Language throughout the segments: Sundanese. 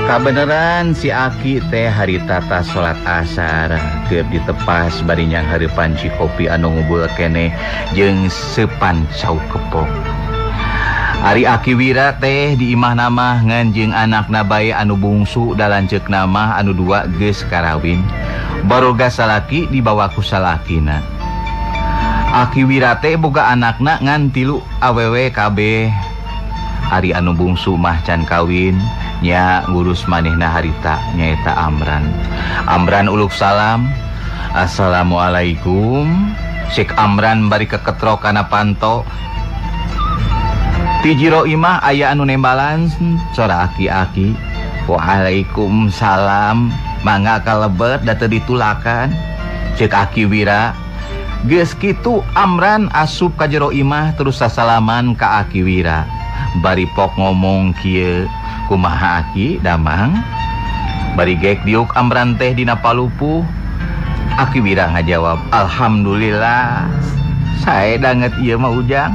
Kabeneran si Aki teh harita tas salat asar keur ditepas bari nyang hareupan cikopi anu ngubul keneh jeung seupan cau kepok. Ari Aki Wira teh di imah mah ngan jeung anakna bae anu bungsu da lanceukna mah anu dua geus karawin. Baroga salaki dibawa ku salakina. Aki Wira teh boga anakna ngan 3 awewe kabeh. Ari anu bungsu mah can kawin nya ngurus manehna harita nyaeta Amran. Amran uluk salam. Assalamualaikum. Cek Amran bari keketrok kana panto. Ti jero imah aya anu nembalan sora aki-aki. Waalaikumsalam. Mangga kalebet da teu ditulakan. Cek Aki Wira. Geus kitu Amran asup ka jero imah terus sasalaman ka Aki Wira. Bari pok ngomong kieu, kumaha Aki damang? Bari gek diuk Amran teh dina palupuh. Aki Wira ngajawab, alhamdulillah sae danget ieu mah Ujang.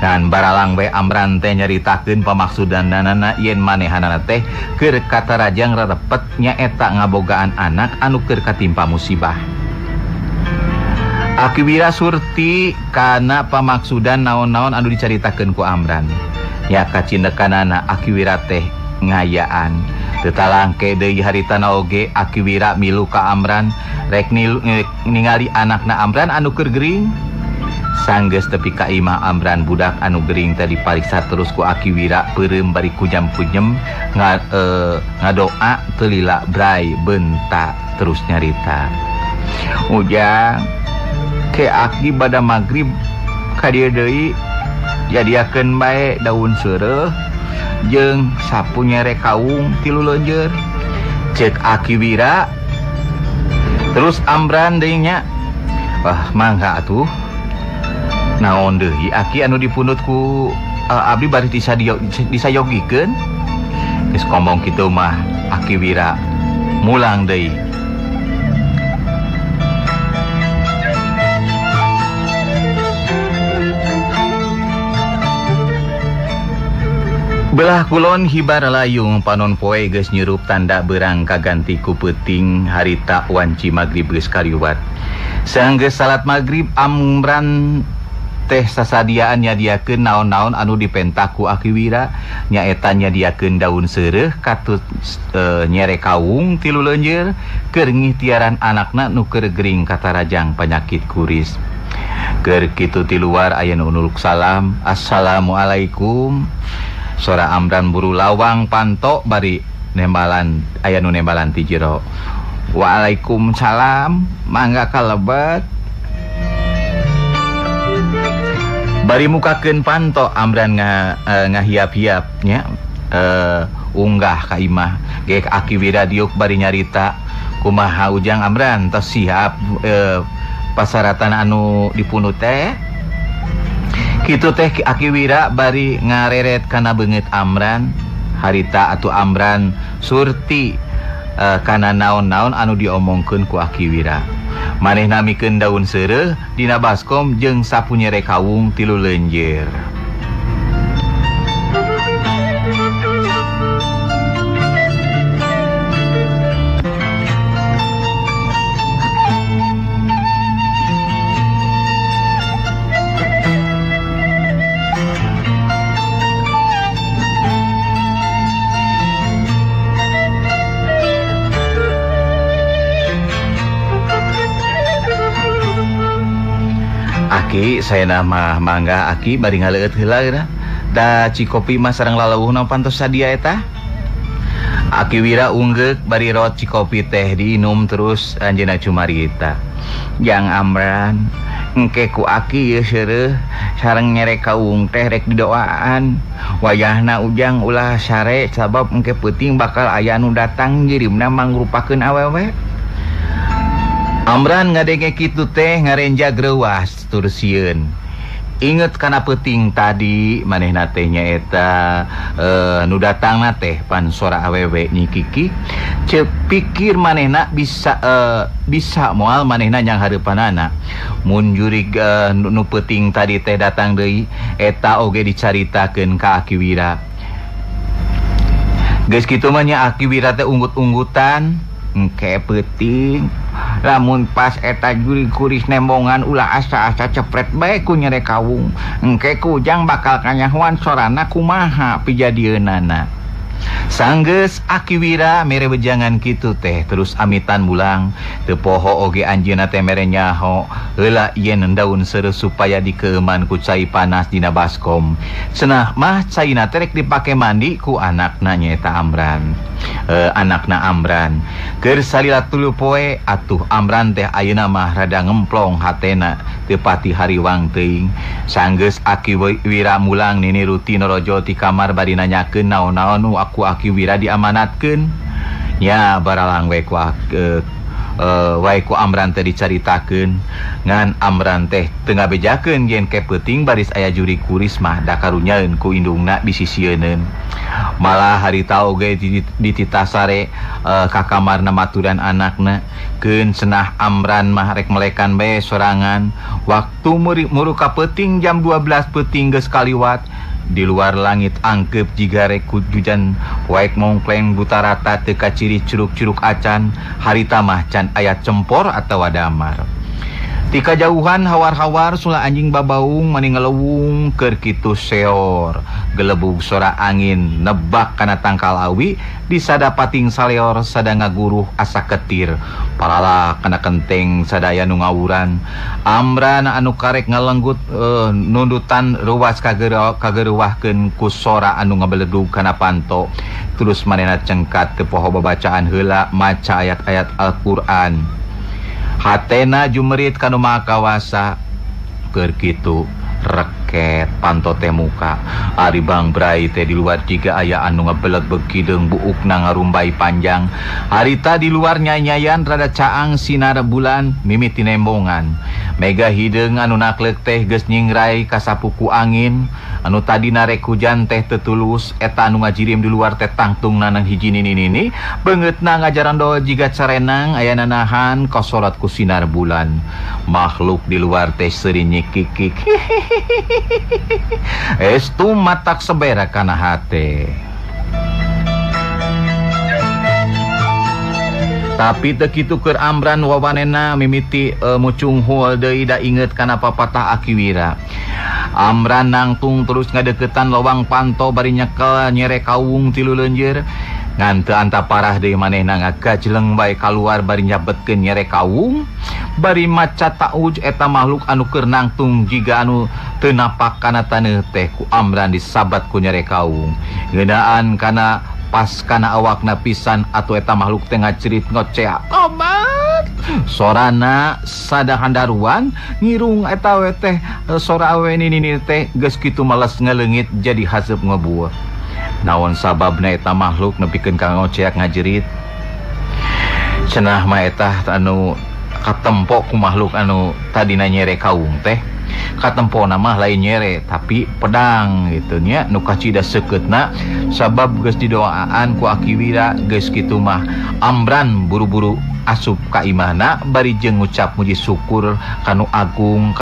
Dan baralang we Amran teh nyaritakeun pamaksudanana yen manehanana teh keur katarajang rarepet nyaeta ngabogaan anak anu keur katimpa musibah. Aki Wira surti kana pamaksudan naon-naon anu dicaritakeun ku Amran. Ya kacindekanana Aki Wira teh ngayaan. Teu talangke deui haritana oge Aki Wira milu ka Amran rek ningali anakna Amran anu keur gering. Sanggeus tepi ka imah Amran budak anu gering teh dipariksa terus ku Aki Wira peureum bari kujam-kujem ngadoa teu lila bray bentak terus nyarita. Ujang ke Aki bada magrib ka dieu deui jadiakeun bae daun seureuh jeung sapu nyere kaung 3 lenjer. Cek Aki Wira. Terus Amran deui nya. Wah mangga atuh. Naon deui Aki anu dipundut ku abdi bari disayogikeun. Geus ngomong kitu mah Aki Wira mulang deui. Belah kulon hibar layung panon poe geus nyurup tanda berang kaganti ku peuting harita wanci magrib geus kaliwat. Sanggeus salat magrib Amran teh sasadiaan nyadiakeun naon-naon anu dipentak ku Aki Wira nyaeta nyadiakeun daun seureuh katut nyere kawung 3 lenjer keur ngihtiaran anakna nu keur gering katarajang panyakit kuris. Keur kitu ti luar aya nu nuluk salam. Assalamualaikum. Sora Amran buru lawang panto bari nembalan aya nu nembalan ti jero. Waalaikumsalam, mangga kalebet. Bari mukakeun panto Amran ngahiap-hiap nya unggah ka imah. Gek Aki Wira diuk bari nyarita kumaha Ujang Amran tos siap pasaratan anu dipundut teh. Kitu teh Aki Wira bari ngareret kana beungeut Amran. Harita atuh Amran surti kana naon-naon anu diomongkeun ku Aki Wira. Manehna mikeun daun seureuh dina baskom jeung sapu nyere kawung 3 lenjer. Aki saya nama mangga Aki bari ngaleueut heula geura. Da cikopi mah sareng laleuweuhna pantos sadia eta. Aki Wira unggeuk bari rot cikopi teh diinum terus anjeunna cumarita. Jang Amran, engke ku Aki ieu seureuh sareng nyere kaung teh rek didoaan. Wayahna Ujang ulah sare sabab engke peuting bakal aya anu datang ngirimna mangrupakeun awewe. Amran ngadenge kitu teh ngarenja greuwas tur sieun. Inget kana peuting tadi manehna teh nyaeta nu datangna teh pan sora awewe Nyi Kiki. Ceuk pikir manehna bisa bisa moal manehna nyang hareupanana. Mun jurig nu peuting tadi teh datang deui eta oge dicaritakeun ka Aki Wira. Geus kitu mah nya Aki Wira teh unggut-unggutan engke peuting lamun pas eta jurig kuris nembongan ulah asa-asa cepret bae ku nyere kawung engke ku Ujang bakal kanyahoan sorana kumaha pijadieunana. Sanggeus Aki Wira mere wejangan kitu teh terus amitan mulang teu poho oge anjeunna teh mere nyaho heula yen daun seureuh supaya dikeueuman ku cai panas dina baskom. Cenah mah caina teh rek dipake mandi ku anakna nyaeta Amran. Anakna Amran keur salila 3 poe atuh Amran teh ayeuna mah rada ngemplong hatena teu pati hariwang teuing. Sanggeus Aki Wira mulang Nini Ruti norojo ti kamar bari nanyakeun naon-naon nu aku Aki Wira diamanatkeun. Nya baralang we ku wae ku Amran teh dicaritakeun ngan Amran teh teu ngabejakeun yen ke peuting baris aya jurig kuris mah da karunyaeun ku indungna disisieuneun. Malah harita oge dititasare ka kamarna maturan anakna keun cenah Amran mah rek melekan bae sorangan. Waktu muru ka peuting jam 12 peuting geus kaliwat. Di luar langit angkep jiga rek hujan waek mongkleng buta rata teu kaciri curug-curug acan harita mah can aya cempor atawa damar. Ti kajauhan hawar-hawar sula anjing babaung mani ngelewung keur kitu seor gelebug sora angin nebak kana tangkal awi disada pating saleor sada ngaguruh asa ketir palala kana kenteng sadaya nu ngawuran. Amran anu karek ngalenggut nundutan ruas kageruwahkeun ku sora anu ngabeledug kana panto terus manehna cengkat teu poho babacaan heula maca ayat-ayat Al-Qur'an. Hatena jumerit kanu Maha Kawasa keur kitu reket panto teh muka ari Bang Brai teh di luar jiga aya anu ngabeleg-beg hideung buukna ngarumbai panjang harita di luar nyanyayan rada caang sinar bulan mimiti nembongan mega hideung anu nakleuk teh geus nyingrai kasapuku angin anu tadina rek hujan teh teu tulus eta anu ngajirim di luar teh tangtungna nang hiji nini-nini beungeutna ngajarando jiga carenang aya nanahan kasorot ku sinar bulan makhluk di luar teh seuri nyikikik estu matak sebera kana hate. Tapi teu kitu keur Amran wawanena mimiti mucunghul deui da inget kana papatah Aki Wira. Amran nangtung terus ngadeukeutan lowang panto bari nyekel nyere kawung tilu leunjeur. Ngan teu anta parah deui manehna ngagajleng bae kaluar bari nyabetkeun nyere kawung bari maca ta'uj eta makhluk anu keur nangtung jiga anu teu napak kana taneuh teh ku Amran disabat ku nyere kawung. Ngeunaan kana pas kana awakna pisan atuh eta makhluk teh ngacerit ngoceak tobat sorana sada handaruan ngirung eta we teh sora awe nini teh geus kitu males ngaleungit jadi haseup ngebueuh. Naon sababna eta makhluk nepikeun ka ngoceak ngajerit cenah mah eta anu katempo ku makhluk anu tadina nyere kaung teh katempona mah lain nyere tapi pedang gitu nya nu kacida seukeutna sabab geus didoaan ku Aki Wira geus kitu mah Amran buru-buru asup ka imahna bari jeung ngucap muji syukur kanu agung.